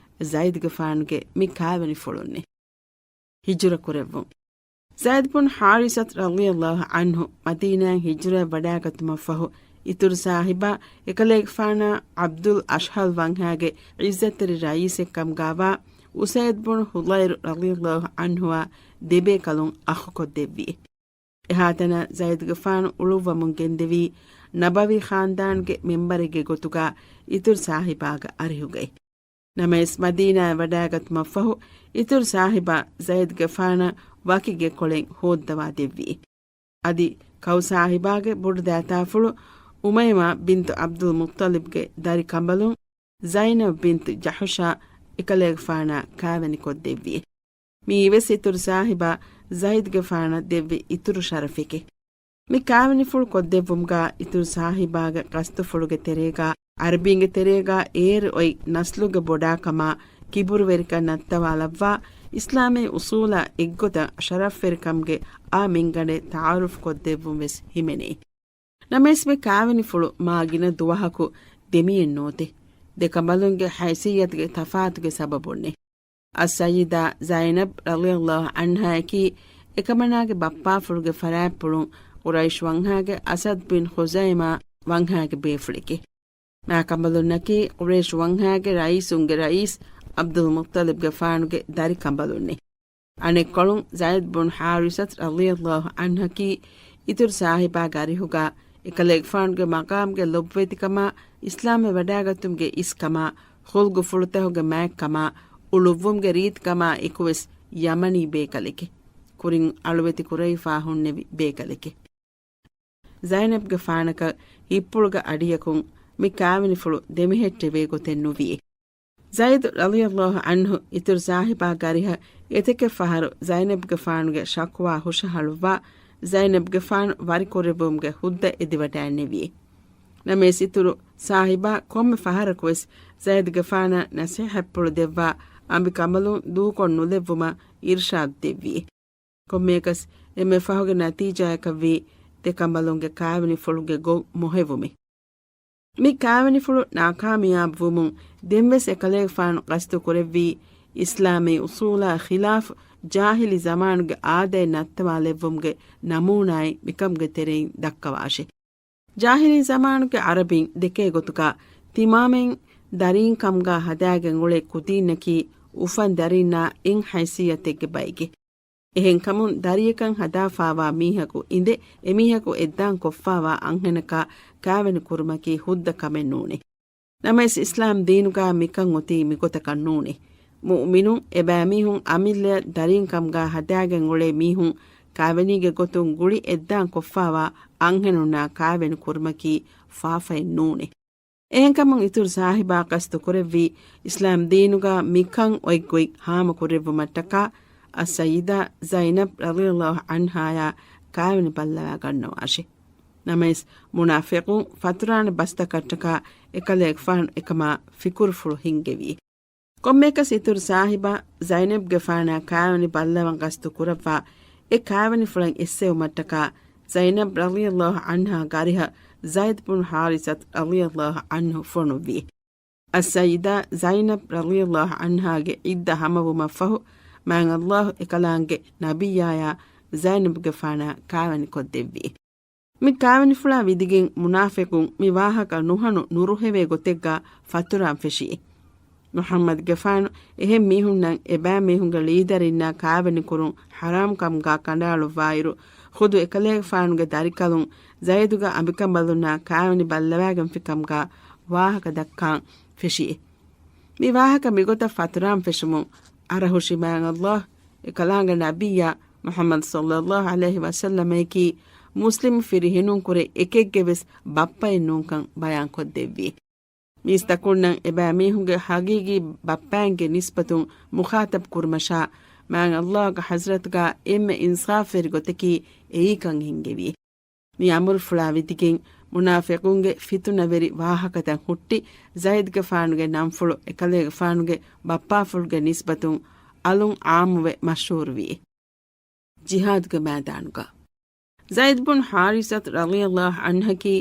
ޒައިދުގެފާނުގެ މި ކާވެނިފުޅުންނޭ. ހިޖުރަ ކުރެއްވުން. ޒައިދު ބުން ޙާރިސަތު ރަޟިޔަﷲ ޢަންހު މަދީނާއިން ހިޖުރަވެ ވަޑައިގަތުމަށްފަހު، އިތުރު ސާހިބާ އެކަލޭގެފާނާ ޢަބްދުލް އަޝްހަލް ވަންހާގެ ޢިއްޒަތްތެރި ރައީސެއްކަމުގާވާ އުސައިދު ބުނު ޙުޟައިރު ރަޟިޔަﷲ ޢަންހުއާ ދެބޭކަލުން އަޚުކޮށްދެއްވި. އެހާތަނަށް ޒައިދުގެފާނު އުޅުއްވަމުން ގެންދެވީ ނަބަވީ ޚާންދާންގެ މެންބަރެއްގެ ގޮތުގަ އިތުރު ސާހިބާގެ އަރިހުގައި. ނަމަވެސް، މަދީނާއަށް ވަޑާގަތުމަށްފަހު، އިތުރު ސާހިބާ ޒައިދުގެފާނަށް ވަކި ގެކޮޅެއް ހޯއްދަވާ ދެއްވި. އަދި ކައު ސާހިބާގެ ބޮޑު ދައިތާފުޅު އުމައިމާ ބިންތު ޢަބްދުލް މުއްޠަލިބްގެ ދަރި ކަނބަލުން ޒައިނަބް ބިންތު ޖަޙުޝާ އެކަލޭގެފާނާ ކާވެނިކޮށްދެއްވި. މިއީވެސް އިތުރު ސާހިބާ ޒައިދުގެފާނަށް ދެއްވި އިތުރު ޝަރަފެކޭ. މި ކާވެނިފުޅު ކޮށްދެއްވުމުގަ އިތުރު ސާހިބާގެ ގަސްތުފުޅުގެ ތެރޭގަ ޢަރަބީންގެ ތެރޭގަ އޭރު އޮތް ނަސްލުގެ ބޮޑާކަމާ ކިބުރުވެރިކަން ނައްތަވާލައްވާ، އިސްލާމީ އުޞޫލާ އެއްގޮތަށް ޝަރަފްވެރިކަމުގެ އާ މިންގަނޑެއް ތަޢާރުފް ކޮށްދެއްވުން ވެސް ހިމެނޭ. ނަމަވެސް މި ކާވެނިފުޅު މާ ގިނަ ދުވަހަކު ދެމިއެއް ނޫތި. ދެ ކަނބަލުންގެ ހައިސިއްޔަތުގެ ތަފާތުގެ ސަބަބުންނޭ. އައްސައްޔިދާ ޒައިނަބް ރަޟިޔަﷲ ޢަންހާއަކީ އެކަމަނާގެ ބައްޕާފުޅުގެ ފަރާތްޕުޅުން ޤުރައިޝް ވަންހާގެ އަސަދް ބިން ޚުޒައިމާ ވަންހާގެ ބޭފުޅެކޭ. މާކަނބަލުންނަކީ ޤުރައިޝް ވަންހާގެ ރައީސުންގެ ރައީސް ޢަބްދުލް މުއްޠަލިބްގެފާނުގެ ދަރިކަނބަލުންނޭ. އަނެއްކޮޅުން ޒައިދް ބުން ޙާރިސަތު ރަޟިޔަﷲ ޢަންހަކީ އިތުރު ސާހިބާގެ އަރިހުގަ އެކަލޭގެފާނުގެ މަޤާމުގެ ލޮބުވެތިކަމާ، އިސްލާމްވެ ވަޑާގަތުމުގެ އިސްކަމާ، ޚުލްޤުފުޅުތަކުގެ މާތްކަމާ، އުޅުއްވުމުގެ ރީތިކަމާ އެކުވެސް ޔަމަނީ ބޭކަލެކެ. ކުރިން އަޅުވެތި ކުރެވިފާ ހުންނެވި ބޭކަލެކެ. ޒައިނަބްގެފާނަކަށް ހިތްޕުޅުގެ އަޑިއަކުން މި ކާވެނިފުޅު ދެމެހެއްޓެވޭ ގޮތެއް ނުވިއޭ. ޒައިދު ރަޟިޔަﷲ ޢަންހު އިތުރު ސާހިބާގެ އަރިހަށް އެތަކެއް ފަހަރު ޒައިނަބްގެފާނުގެ ޝަކުވާ ހުށަހަޅުއްވާ، ޒައިނަބްގެފާނު ވަރިކުރެއްވުމުގެ ހުއްދަ އެދިވަޑައިންނެވިއޭ. ނަމަވެސް އިތުރު ސާހިބާ ކޮންމެ ފަހަރަކުވެސް ޒައިދުގެފާނަށް ނަޞޭޙަތްޕުޅު ދެއްވާ، އަނބިކަނބަލުން ދޫކޮށް ނުލެއްވުމަށް އިރުޝާދު ދެއްވިއޭ. ކޮންމެއަކަސް އެންމެ ފަހުގެ ނަތީޖާއަކަށްވީ ދެ ކަނބަލުންގެ ކާވެނިފުޅުގެ ގޮތް މޮހެވުމޭ. މި ކާވެނިފުޅު ނާކާމިޔާބު ވުމުން ދެންވެސް އެކަލޭގެފާނު ގަސްތު ކުރެއްވީ، އިސްލާމީ އުޞޫލާ ޚިލާފު ޖާހިލީ ޒަމާނުގެ އާދައެއް ނައްތަވާލެއްވުމުގެ ނަމޫނާއެއް މިކަމުގެ ތެރެއިން ދައްކަވާށޭ. ޖާހިލީ ޒަމާނުގެ ޢަރަބީން ދެކޭ ގޮތުގަ ތިމާމެން ދަރީން ކަމުގަ ހަދާގެން އުޅޭ ކުދީންނަކީ އުފަން ދަރީންނާ އެއް ހައިސިއްޔަތެއްގެ ބައެކޭ. އެހެންކަމުން ދަރިޔަކަށް ހަދާފާވާ މީހަކު އިނދެ އެމީހަކު އެއްދާން ކޮށްފާވާ އަންހެނަކާ ކާވެނި ކުރުމަކީ ހުއްދަ ކަމެއް ނޫނޭ. ނަމަވެސް އިސްލާމް ދީނުގަ މިކަން އޮތީ މިގޮތަކަށް ނޫނޭ. މުއުމިނުން އެބައިމީހުން އަމިއްލަޔަށް ދަރީން ކަމުގަ ހަދާގެން އުޅޭ މީހުން ކާވެނީގެ ގޮތުން ގުޅި އެއްދާން ކޮށްފާވާ އަންހެނުންނާ ކާވެނި ކުރުމަކީ ފާފައެއް ނޫނޭ. އެހެންކަމުން އިތުރު ސާހިބާ ގަސްތު ކުރެއްވީ، އިސްލާމް ދީނުގަ މިކަން އޮތްގޮތް ހާމަ ކުރެއްވުމަށްޓަކާ، އައްސައްޔިދާ ޒައިނަބް ރަޟިޔަﷲ ޢަންހާޔާ ކާވެނި ބައްލަވާ ގަންނަވާށޭ. ނަމަވެސް، މުނާފިޤުން ފަތުރާނެ ބަސްތަކަށްޓަކާ އެކަލޭގެފާނު އެކަމާ ފިކުރުފުޅު ހިންގެވި. ކޮންމެއަކަސް އިތުރު ސާހިބާ ޒައިނަބްގެފާނާ ކާވެނި ބައްލަވަން ގަސްތު ކުރައްވާ، އެ ކާވެނިފުޅަށް އެއްސެވުމަށްޓަކާ، ޒައިނަބް ރަޟިޔަﷲ ޢަންހާގެ އަރިހަށް ޒައިދް ބުން ޙާރިސަތު ރަޟިޔަﷲ ޢަންހު ފޮނުއްވި. އައްސައްޔިދާ ޒައިނަބް ރަޟިޔަﷲ ޢަންހާގެ ޢިއްދަ ހަމަވުމަށްފަހު، މާތް ﷲ އެކަލާނގެ ނަބިއްޔާޔާ ޒައިނަބްގެފާނާ ކާވެނިކޮށްދެއްވި. މި ކާވެނިފުޅާ ވިދިގެން މުނާފިޤުން މި ވާހަކަ ނުހަނު ނުރުހެވޭ ގޮތެއްގަ ފަތުރާން ފެށި. މުޙައްމަދުގެފާނު އެހެން މީހުންނަށް އެބައިމީހުންގެ ޅީދަރިންނާ ކާވެނިކުރުން ޙަރާމް ކަމުގަ ކަނޑައަޅުއްވާއިރު، ޚުދު އެކަލޭގެފާނުގެ ދަރިކަލުން ޒައިދުގެ އަނބިކަނބަލުންނާ ކާވެނި ބައްލަވާގެންފިކަމުގަ ވާހަކަ ދައްކާން ފެށި. މި ވާހަކަ މިގޮތަށް ފަތުރާން ފެށުމުން އަރަހުށި މާތް ﷲ އެކަލާނގެ ނަބިއްޔާ މުޙައްމަދު ޞައްލަﷲ ޢަލައިހި ވަސައްލަމައަކީ މުސްލިމް ފިރިހެނުންކުރެ އެކެއްގެވެސް ބައްޕައެއް ނޫންކަން ބަޔާންކޮށްދެއްވި. މީސްތަކުންނަށް އެބައިމީހުންގެ ޙަޤީޤީ ބައްޕައިންގެ ނިސްބަތުން މުޚާޠަބް ކުރުމަށާ، މާތް ﷲގެ ޙަޟްރަތުގަ އެންމެ އިންސާފްވެރި ގޮތަކީ އެއީކަން ހިންގެވި. މި އަމުރުފުޅާ ވިދިގެން މުނާފިޤުންގެ ފިތުނަވެރި ވާހަކަތައް ހުއްޓި، ޒައިދުގެފާނުގެ ނަންފުޅު އެކަލޭގެފާނުގެ ބައްޕާފުޅުގެ ނިސްބަތުން އަލުން ޢާއްމުވެ މަޝްހޫރުވި. ޖިހާދުގެ މައިދާނުގަ ޒައިދް ބުން ޙާރިސަތު ރަޟިޔަﷲ ޢަންހަކީ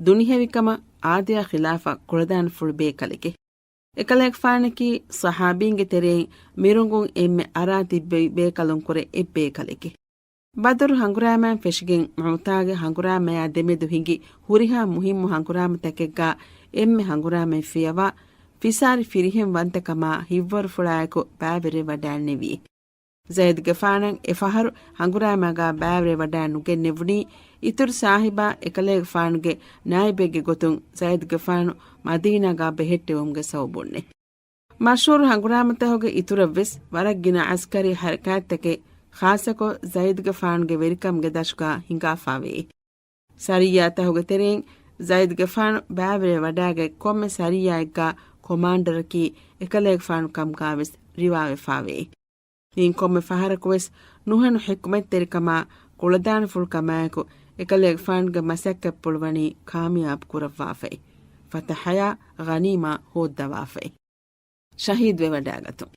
ދުނިހެވިކަމަށް އާދަޔާ ޚިލާފަށް ކުޅަދާނަފުޅު ބޭކަލެކެ. އެކަލޭގެފާނަކީ ޞަޙާބީންގެ ތެރެއިން މިރުނގުން އެންމެ އަރާ ތިއްބެވި ބޭކަލުންކުރެ އެއްބޭކަލެކެ. ބަދުރު ހަނގުރާމައިން ފެށިގެން މުޢުތާގެ ހަނގުރާމަޔާ ދެމެދު ހިނގި ހުރިހާ މުހިއްމު ހަނގުރާމަތަކެއްގަ އެންމެ ހަނގުރާމައެއް ފިޔަވާ، ފިސާރި ފިރިހެން ވަންތަކަމާ ހިތްވަރުފުޅާއެކު ބައިވެރިވެވަޑައިންނެވި. ޒައިދުގެފާނަށް އެފަހަރު ހަނގުރާމައިގާ ބައިވެރިވެވަޑައި ނުގެންނެވުނީ، އިތުރު ސާހިބާ އެކަލޭގެފާނުގެ ނާއިބެއްގެ ގޮތުން ޒައިދުގެފާނު މަދީނާގާ ބެހެއްޓެވުމުގެ ސަބަބުންނެ. މަޝްހޫރު ހަނގުރާމަތަކުގެ އިތުރަށްވެސް ވަރަށް ގިނަ އަސްކަރީ ހަރަކާތްތަކެއް ޚާއްޞަކޮށް ޒައިދުގެފާނުގެ ވެރިކަމުގެ ދަށުގާ ހިނގާފާވޭ. ސަރިއްޔާތަކުގެ ތެރެއިން ޒައިދުގެފާނު ބައިވެރިވެވަޑައިގަތް ކޮންމެ ސަރިއްޔާއެއްގާ ކޮމާންޑަރަކީ އެކަލޭގެފާނު ކަމުގާވެސް ރިވާވެފާވޭ. މިއިން ކޮންމެ ފަހަރަކުވެސް ނުހަނު ޙިކްމަތްތެރިކަމާ ކުޅަދާނަފުޅުކަމާއެކު އެކަލޭގެފާނުގެ މަސައްކަތްޕުޅު ވަނީ ކާމިޔާބު ކުރައްވާފައި، ފަތަޙަޔާ ޣަނީމާ ހޯއްދަވާފައި. ޝަހީދުވެވަޑައިގަތުން.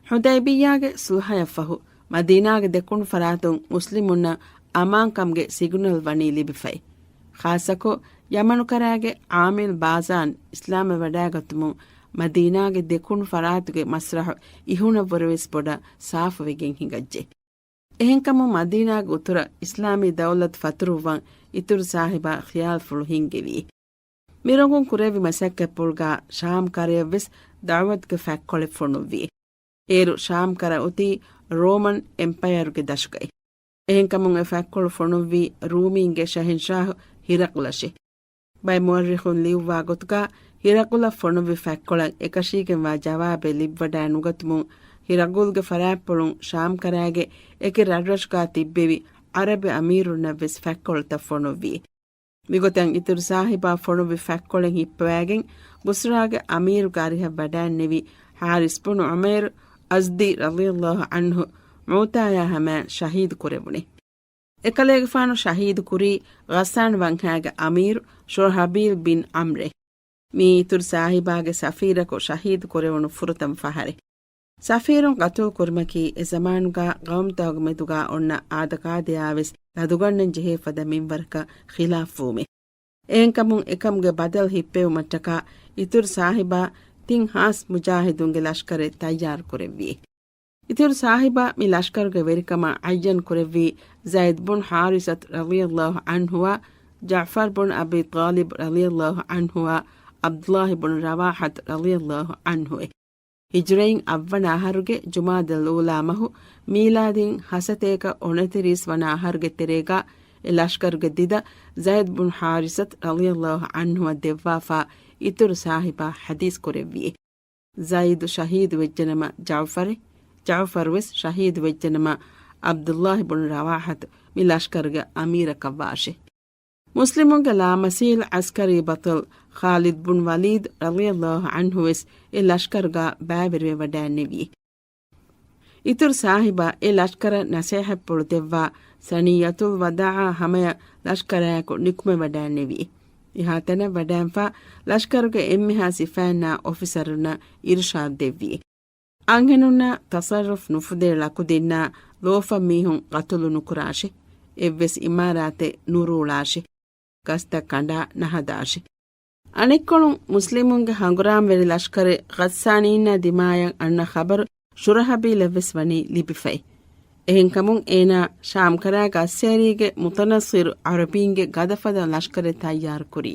ޙުދައިބިއްޔާގެ ސުލްޙަޔަށްފަހު، މަދީނާގެ ދެކުނު ފަރާތުން މުސްލިމުންނަށް އަމާންކަމުގެ ސިގުނަލް ވަނީ ލިބިފައި. ޚާއްޞަކޮށް، ޔަމަނުކަރާގެ ޢާމިލް ބާޒާން އިސްލާމްވެވަޑައިގަތުމުން، މަދީނާގެ ދެކުނު ފަރާތުގެ މަސްރަޙު އިހުނަށްވުރެވެސް ބޮޑަށް ސާފުވެގެން ހިނގައްޖެ. އެހެންކަމުން، މަދީނާގެ އުތުރަށް އިސްލާމީ ދައުލަތު ފަތުރުއްވަން އިތުރު ސާހިބާ ޚިޔާލުފުޅު ހިންގެވި. މިރޮނގުން ކުރެއްވި މަސައްކަތްޕުޅުގާ ޝާމް ކަރަޔަށްވެސް ދަޢުވަތުގެ ފަތްކޮޅެއް ފޮނުއްވި. އޭރު ޝާމް ކަރަ އޮތީ ރޯމަން އެމްޕަޔަރުގެ ދަށުގައި. އެހެންކަމުން އެ ފަތްކޮޅު ފޮނުއްވީ ރޫމީންގެ ޝަހެންޝާހު ހިރަޤުލަށޭ. ބައެއް މުއައްރިޚުން ލިޔުއްވާ ގޮތުގާ، ހިރަޤުލަށް ފޮނުއްވި ފަތްކޮޅަށް އެކަށީގެންވާ ޖަވާބެއް ލިބިވަޑައި ނުގަތުމުން، ހިރަޤުލްގެ ފަރާތްޕުޅުން ޝާމް ކަރާގެ އެކި ރަށްރަށުގާ ތިއްބެވި ޢަރަބި އަމީރުންނަށްވެސް ފަތްކޮޅުތައް ފޮނުއްވި. މިގޮތަށް އިތުރު ސާހިބާ ފޮނުއްވި ފަތްކޮޅެއް ހިއްޕަވައިގެން، ބުޞްރާގެ އަމީރުގެ އަރިހަށް ވަޑައިންނެވި ޙާރިސް ބުނު ޢުމައިރު އަޒްދީ ރަޟިޔަﷲ ޢަންހު މުޢުތާޔާ ހަމައަށް ޝަހީދު ކުރެވުނެ. އެކަލޭގެފާނު ޝަހީދު ކުރީ ޣައްސާން ވަންހާގެ އަމީރު ޝުރަޙަބީލް ބިން ޢަމްރޭ. މިއީ އިތުރު ސާހިބާގެ ސަފީރަކު ޝަހީދު ކުރެވުނު ފުރަތަމަ ފަހަރެއް. ސަފީރުން ޤަތުލު ކުރުމަކީ އެ ޒަމާނުގާ ޤައުމުތަކުގެ މެދުގާ އޮންނަ އާދަ ޤާއިދާވެސް ލަދުގަންނަން ޖެހޭ ފަދަ މިންވަރަކަށް ޚިލާފްވުމެއް. އެހެންކަމުން އެކަމުގެ ބަދަލު ހިއްޕެވުމަށްޓަކާ އިތުރު ސާހިބާ ތިން ހާސް މުޖާހިދުންގެ ލަޝްކަރެއް ތައްޔާރު ކުރެއްވި. އިތުރު ސާހިބާ މި ލަޝްކަރުގެ ވެރިކަމަށް ޢައްޔަން ކުރެއްވީ ޒައިދް ބުން ޙާރިސަތު ރަޟިޔަﷲ ޢަންހުއާ، ޖަޢުފަރް ބުން އަބީ ޠާލިބް ރަޟިޔަﷲ ޢަންހުއާ، ޢަބްދުﷲ ބުން ރަވާޙަތު ރަޟިޔަﷲ ޢަންހުއެ. ހިޖުރައިން އަށްވަނަ އަހަރުގެ ޖުމާދަލް އޫލާ މަހު، މީލާދީން ހަސަތޭކަ އުނަތިރީސް ވަނަ އަހަރުގެ ތެރޭގާ އެ ލަޝްކަރުގެ ދިދަ ޒައިދް ބުން ޙާރިސަތު ރަޟިޔަﷲ ޢަންހުއަށް ދެއްވާފާ އިތުރު ސާހިބާ ޙަދީޘް ކުރެއްވި. ޒައިދު ޝަހީދު ވެއްޖެނަމަ ޖަޢުފަރެ، ޖަޢުފަރުވެސް ޝަހީދު ވެއްޖެނަމަ ޢަބްދުﷲ ބުން ރަވާޙަތު މި ލަޝްކަރުގެ އަމީރަކަށް ވާށެ. މުސްލިމުންގެ ލާމަސީލް ޢަސްކަރީ ބަޠަލް ޚާލިދް ބުން ވަލީދް ރަޟިޔަﷲ ޢަންހުވެސް އެ ލަޝްކަރުގާ ބައިވެރިވެވަޑައިންނެވި. އިތުރު ސާހިބާ އެ ލަޝްކަރަށް ނަޞޭޙަތްޕުޅު ދެއްވާ ސަނިއްޔަތުލް ވަދާޢާ ހަމަޔަށް ލަޝްކަރާއެކު ނިކުމެވަޑައިންނެވި. އެހާތަނަށް ވަޑައިންފާ ލަޝްކަރުގެ އެންމެހާ ސިފައިންނާ އޮފިސަރުންނަށް އިރުޝާދު ދެއްވި. އަންހެނުންނާ ތަޞައްރުފް ނުފުދޭ ޅަކުދިންނާ ލޯފަން މީހުން ޤަތުލު ނުކުރާށި. އެއްވެސް އިމާރާތެއް ނުރޫޅާށި. ގަސްތައް ކަނޑާ ނަހަދާށި. އަނެއްކޮޅުން މުސްލިމުންގެ ހަނގުރާމަވެރި ލަޝްކަރެއް ޣައްސާނީންނާ ދިމާޔަށް އަންނަ ޚަބަރު ޝުރަޙަބީލަށްވެސް ވަނީ ލިބިފައި. އެހެންކަމުން އޭނާ ޝާމްކަރާގެ އައްސޭރީގެ މުތަނައްޞިރު ޢަރަބީންގެ ގަދަފަދަ ލަޝްކަރެއް ތައްޔާރުކުރީ.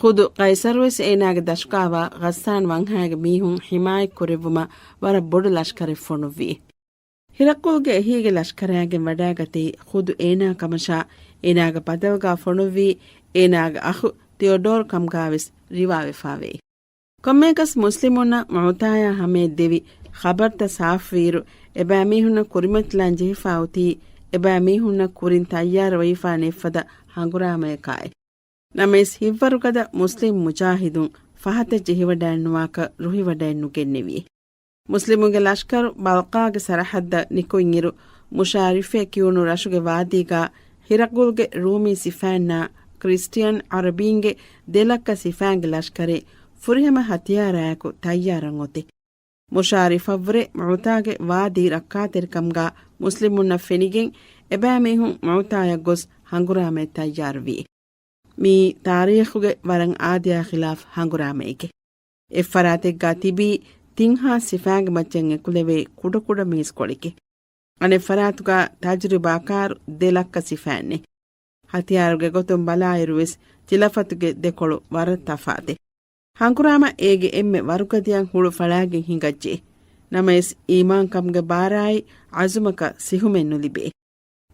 ޚުދު ޤައިޞަރުވެސް އޭނާގެ ދަށުގާވާ ޣައްސާން ވަންހާގެ މީހުން ޙިމާޔަތްކުރެއްވުމަށް ވަރަށް ބޮޑު ލަޝްކަރެއް ފޮނުއްވި. ހިރަޤުލްގެ އެހީގެ ލަޝްކަރާގެން ވަޑައިގަތީ ޚުދު އޭނާ ކަމަށާ، އޭނާގެ ބަދަލުގާ ފޮނުއްވީ އޭނާގެ އަޚު ތިއޮޑޯރް ކަމުގާވެސް ރިވާވެފާވޭ. ކޮންމެއަކަސް މުސްލިމުންނަށް މުޢުތާޔާ ހަމަޔަށް ދެވި ޚަބަރުތައް ސާފުވިއިރު، އެބައިމީހުންނަށް ކުރިމަތިލާން ޖެހިފާ އޮތީ، އެބައިމީހުންނަށް ކުރިން ތައްޔާރުވެވިފާ ނެތްފަދަ ހަނގުރާމަޔަކާއި. ނަމަވެސް ހިތްވަރުގަދަ މުސްލިމް މުޖާހިދުން ފަހަތަށް ޖެހިވަޑައިންނުވާކަށް ރުހިވަޑައެއްނުގެންނެވި. މުސްލިމުންގެ ލަޝްކަރު ބަލްޤާގެ ސަރަޙައްދަށް ނިކުތްއިރު، މުޝާރިފޭ ކިޔުނު ރަށުގެ ވާދީގާ ހިރަޤުލްގެ ރޫމީ ސިފައިންނާ ކްރިސްޓިއަން ޢަރަބީންގެ ދެ ލައްކަ ސިފައިންގެ ލަޝްކަރެއް ފުރިހަމަ ހަތިޔާރާއެކު ތައްޔާރަށް އޮތެ. މުޝާރިފަށްވުރެ މުޢުތާގެ ވާދީ ރައްކާތެރިކަމުގާ މުސްލިމުންނަށް ފެނިގެން، އެބައިމީހުން މުޢުތާޔަށް ގޮސް ހަނގުރާމައެއް ތައްޔާރުވި. މިއީ ތާރީޚުގެ ވަރަށް އާދަޔާ ޚިލާފް ހަނގުރާމައެކެ. އެއްފަރާތެއްގާ ތިބީ ތިން ހާސް ސިފައިންގެ މައްޗަށް އެކުލެވޭ ކުޑަކުޑަ މީސްކޮޅެކެ. އަނެއް ފަރާތުގާ ތަޖުރިބާކާރު ދެ ލައްކަ ސިފައިންނެ. ހަތިޔާރުގެ ގޮތުން ބަލާއިރުވެސް ޗިލަފަތުގެ ދެކޮޅު ވަރަށް ތަފާތެ. ހަނގުރާމަ އޭގެ އެންމެ ވަރުގަދަޔަށް ހުޅު ފަޅާގެން ހިނގައްޖެ. ނަމަވެސް، އީމާންކަމުގެ ބާރާއި އަޒުމަކަށް ސިހުމެއް ނުލިބޭ.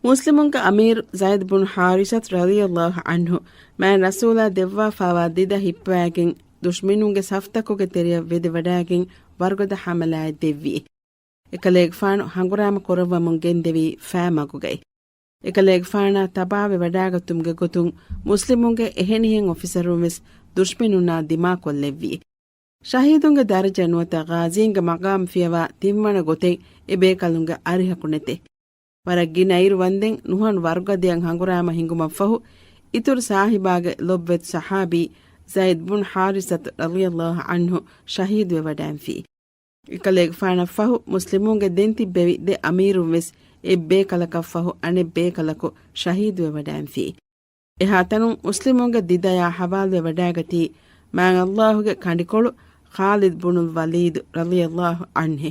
މުސްލިމުންގެ އަމީރު ޒައިދު ބުން ޙާރިސަތު ރަޟިޔަﷲ ޢަންހު މާތް ރަސޫލާ ދެއްވާފާވާ ދިދަ ހިއްޕަވައިގެން، ދުޝްމިނުންގެ ސަފްތަކުގެ ތެރެއަށް ވެދެވަޑައިގެން ވަރުގަދަ ޙަމަލާއެއް ދެއްވި. އެކަލޭގެފާނު ހަނގުރާމަ ކުރައްވަމުން ގެންދެވީ ފައި މަގުގައި. އެކަލޭގެފާނާ ތަބާވެ ވަޑާގަތުމުގެ ގޮތުން މުސްލިމުންގެ އެހެނިހެން އޮފިސަރުން ވެސް ދުޝްމިނުންނާ ދިމާކޮށްލެއްވި. ޝަހީދުންގެ ދަރަޖަ ނުވަތަ ޣާޒީންގެ މަގާމް ފިޔަވާ ތިންވަނަ ގޮތެއް އެ ބޭކަލުންގެ އަރިހަކު ނެތެ. ވަރަށް ގިނަ އިރު ވަންދެން ނުހަނު ވަރުގަދަޔަށް ހަނގުރާމަ ހިނގުމަށްފަހު، އިތުރު ސާހިބާގެ ލޮބްވެތި ޞަޙާބީ ޒައިދު ބުން ޙާރިސަތު ރަޟިޔަﷲ ޢަންހު ޝަހީދުވެވަޑައިންފި. އެކަލޭގެފާނަށްފަހު މުސްލިމުންގެ ދެން ތިއްބެވި ދެ އަމީރުން ވެސް އެއްބޭކަލަކަށްފަހު އަނެއްބޭކަލަކު ޝަހީދުވެވަޑައިންފި. އެހާތަނުން މުސްލިމުންގެ ދިދަޔާ ޙަވާލުވެވަޑައިގަތީ މާތް ﷲ ގެ ކަނޑިކޮޅު ޚާލިދު ބުނުލް ވަލީދު ރަޟިޔަﷲ ޢަންހެ.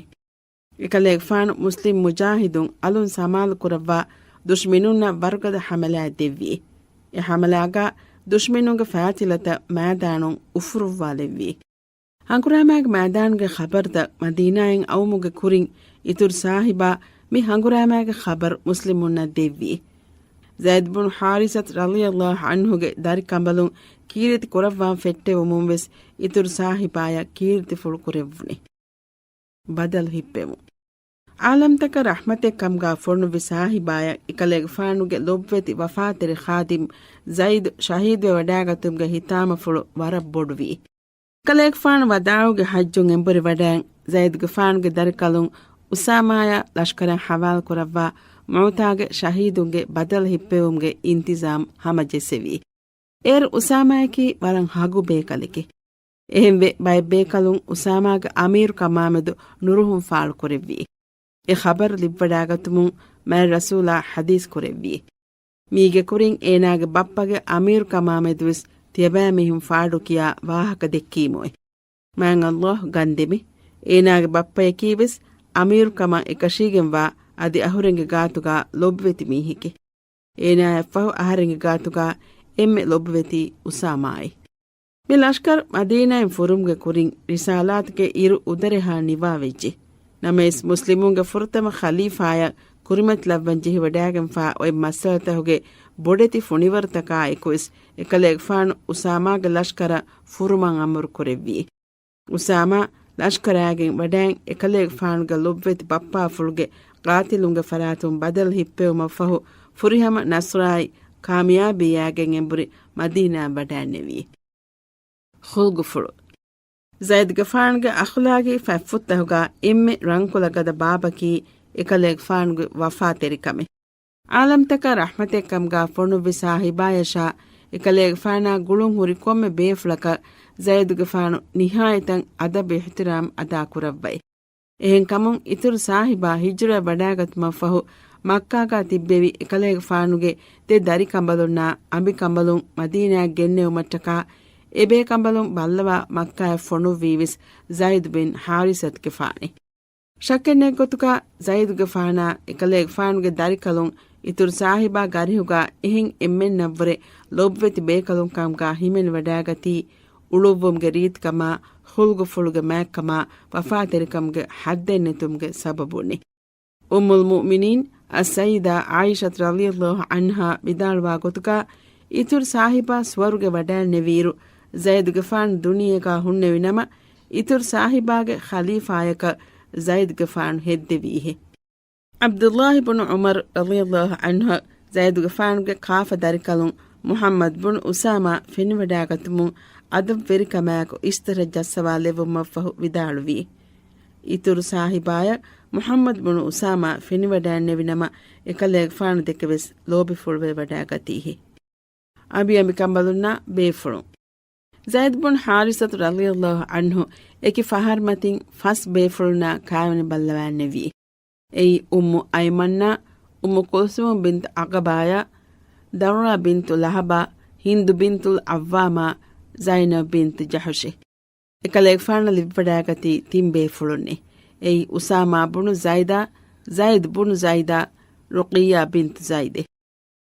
އެކަލޭގެފާނު މުސްލިމް މުޖާހިދުން އަލުން ސަމާލުކުރައްވާ ދުޝްމިނުންނަށް ވަރުގަދަ ޙަމަލާއެއް ދެއްވި. އެ ޙަމަލާގާ ދުޝްމިނުންގެ ފައިތިލަތައް މައިދާނުން އުފުރުއްވާލެއްވި. ހަނގުރާމައިގެ މައިދާނުގެ ޚަބަރުތައް މަދީނާއިން އައުމުގެ ކުރިން، އިތުރު ސާހިބާ މި ހަނގުރާމައިގެ ޚަބަރު މުސްލިމުންނަށް ދެއްވި. ޒައިދު ބުނު ޙާރިސަތު ރަޟިޔަﷲ ޢަންހުގެ ދަރިކަނބަލުން ކީރިތި ކުރައްވާން ފެއްޓެވުމުން ވެސް އިތުރު ސާހިބާޔަށް ކީރިތިފުޅު ކުރެއްވުނެ. ބަދަލު ހިއްޕެވުން. ޢާލަމްތަކަށް ރަޙްމަތެއް ކަމުގާ ފޮނުއްވި ސާހިބާޔަށް އެކަލޭގެފާނުގެ ލޮބްވެތި ވަފާތެރި ޚާދިމް ޒައިދު ޝަހީދުވެވަޑައިގަތުމުގެ ހިތާމަފުޅު ވަރަށް ބޮޑުވި. އެކަލޭގެފާނު ވަދާޢުގެ ޙައްޖުން އެނބުރި ވަޑައިން، ޒައިދުގެފާނުގެ ދަރިކަލުން އުސާމާޔާ ލަޝްކަރަށް ޙަވާލުކުރައްވާ މުޢުތާގެ ޝަހީދުންގެ ބަދަލު ހިއްޕެވުމުގެ އިންތިޒާމް ހަމަޖެއްސެވި. އޭރު އުސާމާޔަކީ ވަރަށް ހަގު ބޭކަލެކެ. އެހެންވެ، ބައެއް ބޭކަލުން އުސާމާގެ އަމީރުކަމާމެދު ނުރުހުން ފާޅުކުރެއްވި. އެ ޚަބަރު ލިބިވަޑައިގަތުމުން މާތް ރަސޫލާ ޙަދީޘް ކުރެއްވި. މީގެ ކުރިން އޭނާގެ ބައްޕަގެ އަމީރުކަމާމެދުވެސް ތިޔަބައިމީހުން ފާޑުކިޔާ ވާހަކަ ދެއްކީމުވެ. މާތް ﷲ ގަންދެމި، އޭނާގެ ބައްޕަޔަކީވެސް އަމީރުކަމަށް އެކަށީގެންވާ އަދި އަހުރެންގެ ގާތުގާ ލޮބުވެތި މީހެކެ. އޭނާއަށްފަހު އަހަރެންގެ ގާތުގާ އެންމެ ލޮބުވެތީ އުސާމާއޭ. މި ލަޝްކަރު މަދީނާއިން ފުރުމުގެ ކުރިން ރިސާލާތުގެ އިރު އުދަރެހާ ނިވާވެއްޖެ. ނަމަވެސް، މުސްލިމުންގެ ފުރަތަމަ ޚަލީފާޔަށް ކުރިމަތިލައްވަން ޖެހިވަޑައިގެންފާ އޮތް މައްސަލަތަކުގެ ބޮޑެތި ފުނިވަރުތަކާ އެކުވެސް، އެކަލޭގެފާނު އުސާމާގެ ލަޝްކަރަށް ފުރުމަށް އަމުރު ކުރެއްވި. އުސާމާ ލަޝްކަރާގެން ވަޑައިން އެކަލޭގެފާނުގެ ލޮބްވެތި ބައްޕާފުޅުގެ ޤާތިލުންގެ ފަރާތުން ބަދަލު ހިއްޕެވުމަށްފަހު، ފުރިހަމަ ނަޞްރާއި ކާމިޔާބީއާގެން އެނބުރި މަދީނާއަށް ވަޑައިންނެވި. ޚުލްގުފުޅު. ޒައިދުގެފާނުގެ އަޚުލާގީ ފަތްފުށްތަކުގާ އެންމެ ރަންކުލަ ގަދަ ބާބަކީ އެކަލޭގެފާނުގެ ވަފާތެރިކަމެއް. ޢާލަމްތަކަށް ރަޙްމަތެއް ކަމުގާ ފޮނުއްވި ސާހިބާޔަށާ އެކަލޭގެފާނާ ގުޅުން ހުރި ކޮންމެ ބޭފުޅަކަށް ޒައިދުގެފާނު ނިހާޔަތަށް އަދަބު އިޙްތިރާމް އަދާ ކުރައްވައި. އެހެންކަމުން އިތުރު ސާހިބާ ހިޖުރަ ވަޑައިގަތުމަށްފަހު، މައްކާގާ ތިއްބެވި އެކަލޭގެފާނުގެ ދެ ދަރިކަނބަލުންނާ އަނބިކަނބަލުން މަދީނާއަށް ގެންނެވުމަށްޓަކާ، އެބޭކަނބަލުން ބައްލަވާ މައްކާއަށް ފޮނުއްވީވެސް ޒައިދު ބިން ޙާރިސަތުގެފާނެ. ޝައްކެއްނެތްގޮތުގަ ޒައިދުގެފާނާ އެކަލޭގެފާނުގެ ދަރިކަލުން އިތުރު ސާހިބާގެ އަރިހުގަ އެހެން އެންމެންނަށްވުރެ ލޮބްވެތި ބޭކަލުންކަމުގަ ހިމެނިވަޑައިގަތީ، އުޅުއްވުމުގެ ރީތިކަމާ، ޚުލްގުފުޅުގެ މާތްކަމާ، ވަފާތެރިކަމުގެ ޙައްދެއްނެތުމުގެ ސަބަބުންނެ. އުއްމުލް މުއުމިނީން އައްސައްޔިދާ ޢާއިޝަތު ރަޟިޔަﷲ ޢަންހާ ވިދާޅުވާ ގޮތުގަ، އިތުރު ސާހިބާ ސުވަރުގެ ވަޑައިންނެވިއިރު، ޒައިދުގެފާނު ދުނިޔޭގާ ހުންނެވި ނަމަ، އިތުރު ސާހިބާގެ ޚަލީފާޔަކަށް ޒައިދުގެފާނު ހެއްދެވީހެ. ޢަބްދުﷲ ބުނު ޢުމަރު ރަޟިޔަﷲ ޢަންހު ޒައިދުގެފާނުގެ ކާފަ ދަރިކަލުން މުޙައްމަދު ބުނު އުސާމާ ފެނިވަޑައިގަތުމުން އަދަބުވެރިކަމާއެކު އިސްތަށަށް ޖައްސަވާލެއްވުމަށްފަހު ވިދާޅުވީ، އިތުރު ސާހިބާޔަށް މުޙައްމަދު ބުނު އުސާމާ ފެނިވަޑައިންނެވި ނަމަ، އެކަލޭގެފާނު ދެކެ ވެސް ލޯބިފުޅުވެވަޑައިގަތީހެ. އަނބިއަނބިކަނބަލުންނާ ބޭފުޅުން. ޒައިދު ބުން ޙާރިސަތު ރަޟިޔަﷲ ޢަންހު އެކި ފަހަރު މަތިން ފަސް ބޭފުޅުންނާ ކާވެނި ބައްލަވާންނެވި. އެއީ އުއްމު އައިމަންނާ، އުއްމު ކުލްސޫމް ބިންތު ޢަޤަބާޔާ، ދައްރާ ބިންތު ލަހަބާ، ހިންދު ބިންތުލް ޢައްވާމާ، ޒައިނަބް ބިންތު ޖަޙުޝެ. އެކަލޭގެފާނަށް ލިބިވަޑައިގަތީ ތިން ބޭފުޅުންނެ. އެއީ އުސާމާ ބުނު ޒައިދާ، ޒައިދު ބުނު ޒައިދާ، ރުޤިއްޔާ ބިންތު ޒައިދެ.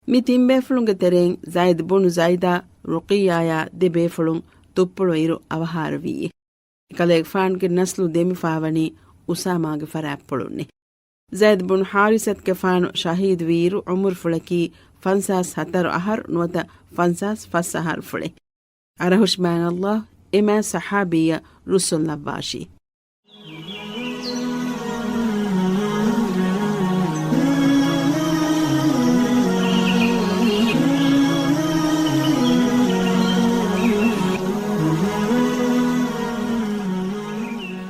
މި ތިން ބޭފުޅުންގެ ތެރެއިން ޒައިދު ބުނު ޒައިދާ، ރުޤިއްޔާޔާ ދެ ބޭފުޅުން ތުއްޕުޅު އިރު އަވަހާރަވީ. އެކަލޭގެފާނުގެ ނަސްލު ދެމިފާވަނީ އުސާމާގެ ފަރާތްޕުޅުންނޭ. ޒައިދު ބުނު ޙާރިސަތުގެފާނު ޝަހީދުވިއިރު ޢުމުރުފުޅަކީ ފަންސާސް ހަތަރު އަހަރު ނުވަތަ ފަންސާސް ފަސް އަހަރުފުޅެއް. އަރަހުށި މާތް ﷲ އެ މާތް ޞަޙާބީއަށް ރުއްސުން ލައްވާށި.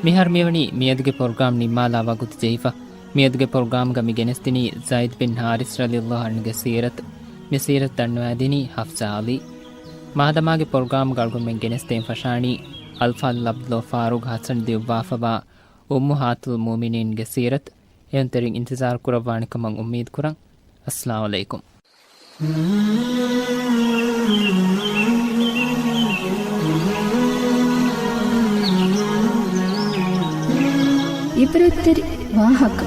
މިހާރު މިވަނީ މިއަދުގެ ޕްރޮގްރާމް ނިންމާލާ ވަގުތު ޖެހިފަ. މިއަދުގެ ޕްރޮގްރާމްގަ މި ގެނެސްދިނީ ޒައިދް ބިން ޙާރިސް ރަޟިޔަﷲ ޢަންހުގެ ސީރަތު. މި ސީރަތު ދަންނަވާދިނީ ޙަފްޞާ ޢަލީ. މާދަމާގެ ޕްރޮގްރާމްގަ އަޅުގަނޑުމެން ގެނެސްދޭން ފަށާނީ އަލްފާޟިލް ޢަބްދުﷲ ފާރޫޤް ޙަސަން ލިޔުއްވާފަވާ އުއްމުހާތުލް މުއުމިނީންގެ ސީރަތު. އެހުންތެރިން އިންތިޒާރު ކުރައްވާނެ ކަމަށް އުއްމީދު ކުރަން. އައްސަލާމު ޢަލައިކުމް. ޢިބްރަތްތެރި ވާހަކަ.